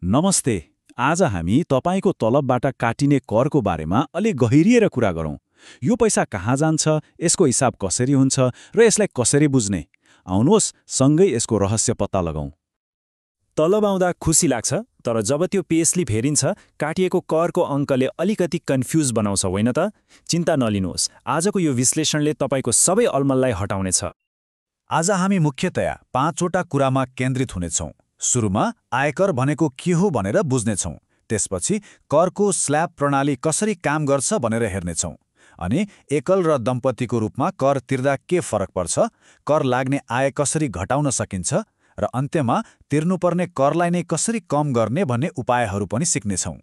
नमस्ते। आज हामी तपाईको तलबबाट काटिने करको बारेमा अलि गहिरिएर कुरा गरौँ। यो पैसा कहाँ जान्छ, यसको हिसाब कसरी हुन्छ र यसलाई कसरी बुझ्ने? आउनुहोस् सँगै यसको रहस्य पत्ता लगाउँ। तलब आउँदा खुसी लाग्छ, तर जब त्यो पेस्लिप हेरिन्छ, काटिएको करको अङ्कले अलिकति कन्फ्युज बनाउँछ होइन त? चिन्ता नलिनुहोस्, आजको यो विश्लेषणले तपाईको सबै अलमललाई हटाउनेछ। आज हामी मुख्यतया 5वटा कुरामा केन्द्रित हुनेछौँ। सुरुमा आयकर भनेको के हो भनेर बुझ्नेछौँ। त्यसपछि करको स्ल्याब प्रणाली कसरी काम गर्छ भनेर हेर्नेछौँ। अनि एकल र दम्पतिको रूपमा कर तिर्दा के फरक पर्छ, कर लाग्ने आय कसरी घटाउन सकिन्छ र अन्त्यमा तिर्नुपर्ने करलाई नै कसरी कम गर्ने भन्ने उपायहरू पनि सिक्नेछौँ।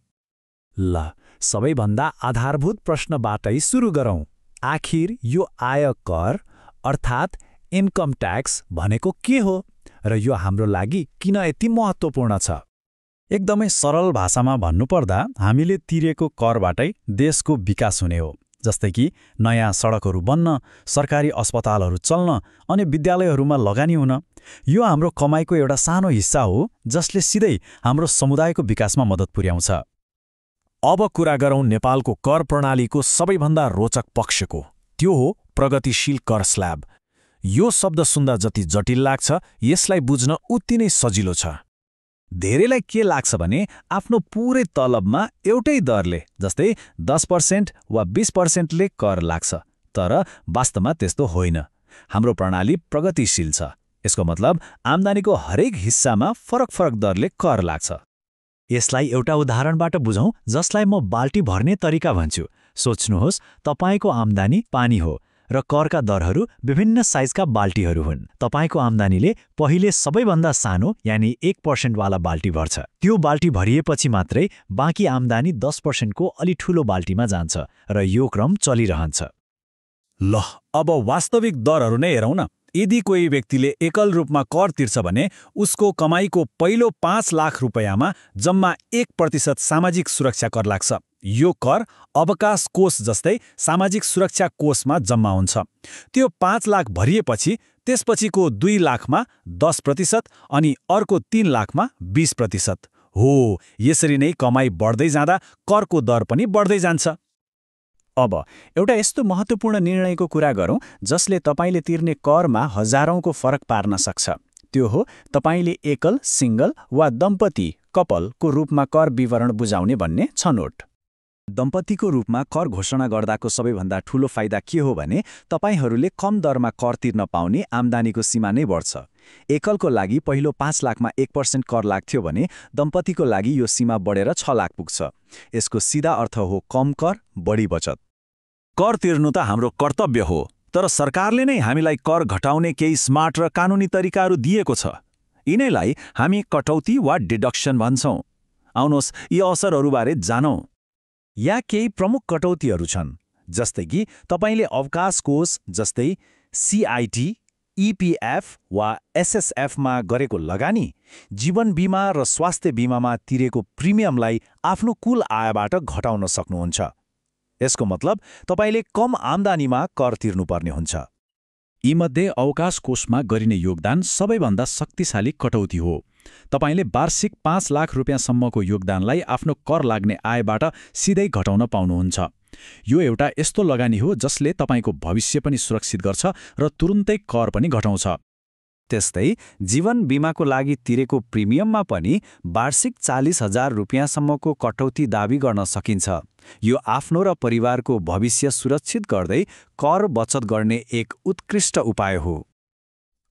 ल, सबैभन्दा आधारभूत प्रश्नबाटै सुरु गरौँ। आखिर यो आयकर अर्थात् इन्कम ट्याक्स भनेको के हो र यो हाम्रो लागि किन यति महत्त्वपूर्ण छ? एकदमै सरल भाषामा भन्नुपर्दा हामीले तिरेको करबाटै देशको विकास हुने हो। जस्तै कि नयाँ सडकहरू बन्न, सरकारी अस्पतालहरू चल्न अनि विद्यालयहरूमा लगानी हुन। यो हाम्रो कमाईको एउटा सानो हिस्सा हो जसले सिधै हाम्रो समुदायको विकासमा मद्दत पुर्याउँछ। अब कुरा गरौँ नेपालको कर प्रणालीको सबैभन्दा रोचक पक्षको। त्यो हो प्रगतिशील कर स्ल्याब। यो शब्द सुन्दा जति जटिल लाग्छ, यसलाई बुझ्न उति नै सजिलो छ। धेरैलाई के लाग्छ भने आफ्नो पुरै तलबमा एउटै दरले, जस्तै 10% वा 20%ले कर लाग्छ। तर वास्तवमा त्यस्तो होइन। हाम्रो प्रणाली प्रगतिशील छ। यसको मतलब आम्दानीको हरेक हिस्सामा फरक दरले कर लाग्छ। यसलाई एउटा उदाहरणबाट बुझौँ, जसलाई म बाल्टी भर्ने तरिका भन्छु। सोच्नुहोस्, तपाईको आम्दानी पानी हो र करका दरहरू विभिन्न साइजका बाल्टीहरू हुन्। तपाईको आम्दानीले पहिले सबैभन्दा सानो यानि 1% वाला बाल्टी भर्छ। त्यो बाल्टी भरिएपछि मात्रै बाँकी आम्दानी 10% को अलि ठूलो बाल्टीमा जान्छ र यो क्रम चलिरहन्छ। ल, अब वास्तविक दरहरू नै हेरौँ न। यदि कोही व्यक्तिले एकल रूपमा कर तिर्छ भने उसको कमाईको पहिलो 5 लाख रुपैयाँमा जम्मा 1% सामाजिक सुरक्षा कर लाग्छ। यो कर अवकाश कोष जस्तै सामाजिक सुरक्षा कोषमा जम्मा हुन्छ। त्यो 5 लाख भरिएपछि त्यसपछिको 2 लाखमा 10% अनि अर्को 3 लाखमा 20% हो। यसरी नै कमाई बढ्दै जाँदा करको दर पनि बढ्दै जान्छ। अब एउटा यस्तो महत्त्वपूर्ण निर्णयको कुरा गरौँ जसले तपाईले तिर्ने करमा हजारौंको फरक पार्न सक्छ। त्यो हो तपाईले एकल, सिंगल वा दम्पति कपलको रूपमा कर विवरण बुझाउने भन्ने छनोट। दम्पतिको रूपमा कर घोषणा गर्दाको सबैभन्दा ठूलो फाइदा के हो भने तपाईहरूले कम दरमा कर तिर्न पाउने आम्दानीको सीमा नै बढ्छ। एकलको लागि पहिलो 5 लाखमा 1% कर लाग्थ्यो भने दम्पतिको लागि यो सीमा बढेर 6 लाख पुग्छ। यसको सिधा अर्थ हो कम कर, बढी बचत। कर तिर्नु त हाम्रो कर्तव्य हो, तर सरकारले नै हामीलाई कर घटाउने केही स्मार्ट र कानुनी तरिकाहरू दिएको छ। यिनैलाई हामी कटौती वा डिडक्सन भन्छौँ। आउनुहोस् यी असरहरूबारे जानौँ। यहाँ केही प्रमुख कटौतीहरू छन्, जस्तै कि तपाईले अवकाश कोष जस्तै CIT, EPF वा SSFमा गरेको लगानी, जीवन बीमा र स्वास्थ्य बीमामा तिरेको प्रिमियमलाई आफ्नो कुल आयबाट घटाउन सक्नुहुन्छ। यसको मतलब तपाईले कम आम्दानीमा कर तिर्नुपर्ने हुन्छ। यीमध्ये अवकाश कोषमा गरिने योगदान सबैभन्दा शक्तिशाली कटौती हो। तपाईले वार्षिक 5 लाख रुपियाँसम्मको योगदानलाई आफ्नो कर लाग्ने आयबाट सिधै घटाउन पाउनुहुन्छ। यो एउटा यस्तो लगानी हो जसले तपाईको भविष्य पनि सुरक्षित गर्छ र तुरुन्तै कर पनि घटाउँछ। त्यस्तै जीवन बीमाको लागि तिरेको प्रिमियममा पनि वार्षिक 40,000 रुपियाँसम्मको कटौती दाबी गर्न सकिन्छ। यो आफ्नो र परिवारको भविष्य सुरक्षित गर्दै कर बचत गर्ने एक उत्कृष्ट उपाय हो।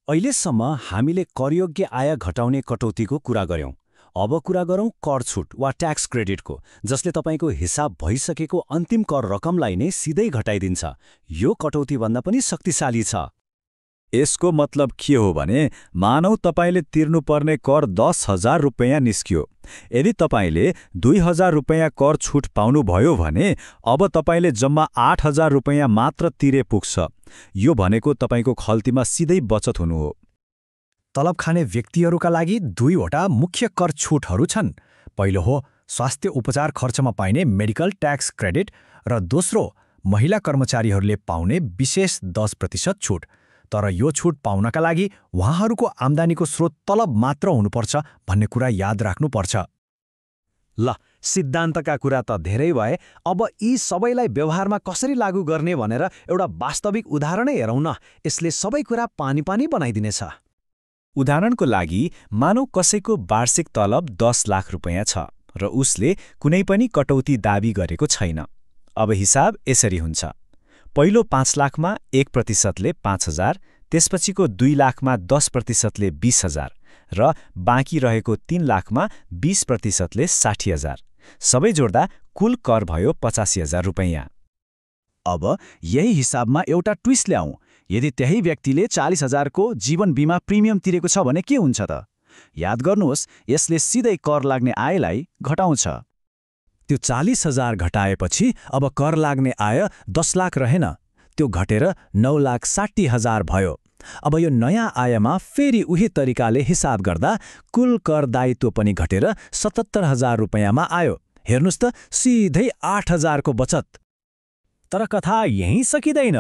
अहिलेसम्म हामीले करयोग्य आय घटाउने कटौतीको कुरा गर्यौं। अब कुरा गरौँ कर छुट वा ट्याक्स क्रेडिटको, जसले तपाईको हिसाब भइसकेको अन्तिम कर रकमलाई नै सिधै घटाइदिन्छ। यो कटौतीभन्दा पनि शक्तिशाली छ। यसको मतलब के हो भने मानौ तपाईले तिर्नुपर्ने कर 10,000 रुपैयाँ निस्कियो। यदि तपाईले 2,000 रुपैयाँ कर छुट पाउनुभयो भने अब तपाईले जम्मा 8,000 रुपैयाँ मात्र तिरे पुग्छ। यो भनेको तपाईको खल्तीमा सिधै बचत हुनु हो। तलब खाने व्यक्तिहरूका लागि 2वटा मुख्य कर छुटहरू छन्। पहिलो हो स्वास्थ्य उपचार खर्चमा पाइने मेडिकल ट्याक्स क्रेडिट र दोस्रो महिला कर्मचारीहरूले पाउने विशेष 10% छुट। तर यो छुट पाउनका लागि उहाँहरूको आम्दानीको स्रोत तलब मात्र हुनुपर्छ भन्ने कुरा याद राख्नुपर्छ। ल, सिद्धान्तका कुरा त धेरै भए, अब यी सबैलाई व्यवहारमा कसरी लागू गर्ने भनेर एउटा वास्तविक उदाहरणै हेरौँ न। यसले सबै कुरा पानी पानी बनाइदिनेछ। उदाहरणको लागि, मानौ कसैको वार्षिक तलब 10 लाख रुपैयाँ छ र उसले कुनै पनि कटौती दाबी गरेको छैन। अब हिसाब यसरी हुन्छ। पहिलो 5 लाखमा 1%ले 5,000, त्यसपछिको 2 लाखमा 10%ले 20,000 र बाँकी रहेको 3 लाखमा 20%ले 60,000। सबै जोड्दा कुल कर भयो 85,000 रुपैयाँ। अब यही हिसाबमा एउटा ट्विस्ट ल्याउँ। यदि त्यही व्यक्तिले 40,000 को जीवन बीमा प्रिमियम तिरेको छ भने के हुन्छ त? याद गर्नुहोस्, यसले सिधै कर लाग्ने आयलाई घटाउँछ। त्यो 40,000 घटाएपछि अब कर लाग्ने आय 10 लाख रहेन, त्यो घटेर 9,60,000 भयो। अब यो नयाँ आयमा फेरि उही तरिकाले हिसाब गर्दा कुल कर दायित्व पनि घटेर 77,000 रुपैयाँमा आयो। हेर्नुस् त, सिधै 8,000 को बचत। तर कथा यहीँ सकिँदैन।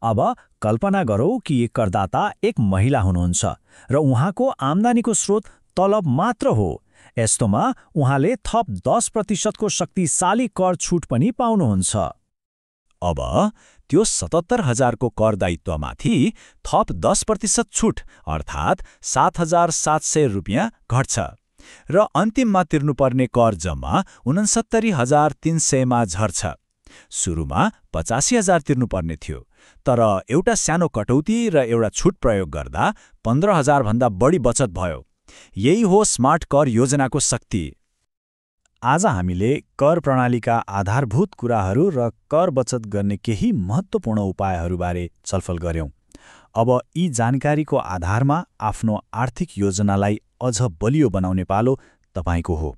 अब कल्पना गरौँ कि करदाता एक महिला हुनुहुन्छ र उहाँको आम्दानीको स्रोत तलब मात्र हो। यस्तोमा उहाँले थप 10% को शक्तिशाली कर छुट पनि पाउनुहुन्छ। अब त्यो 77,000 को कर दायित्वमाथि थप 10% छुट अर्थात् 7,700 रुपैयाँ घट्छ र अन्तिममा तिर्नुपर्ने कर जम्मा 69,300 मा झर्छ। सुरुमा 85,000 तिर्नुपर्ने थियो, तर एउटा सानो कटौती र एउटा छुट प्रयोग गर्दा 15,000 भन्दा बढी बचत भयो। यही हो स्मार्ट कर योजनाको शक्ति। आज हामीले कर प्रणालीका आधारभूत कुराहरू र कर बचत गर्ने केही महत्त्वपूर्ण उपायहरूबारे छलफल गर्यौं। अब यी जानकारीको आधारमा आफ्नो आर्थिक योजनालाई अझ बलियो बनाउने पालो तपाईको हो।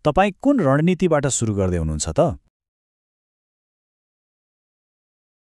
तपाई कुन रणनीतिबाट सुरु गर्दै हुनुहुन्छ त?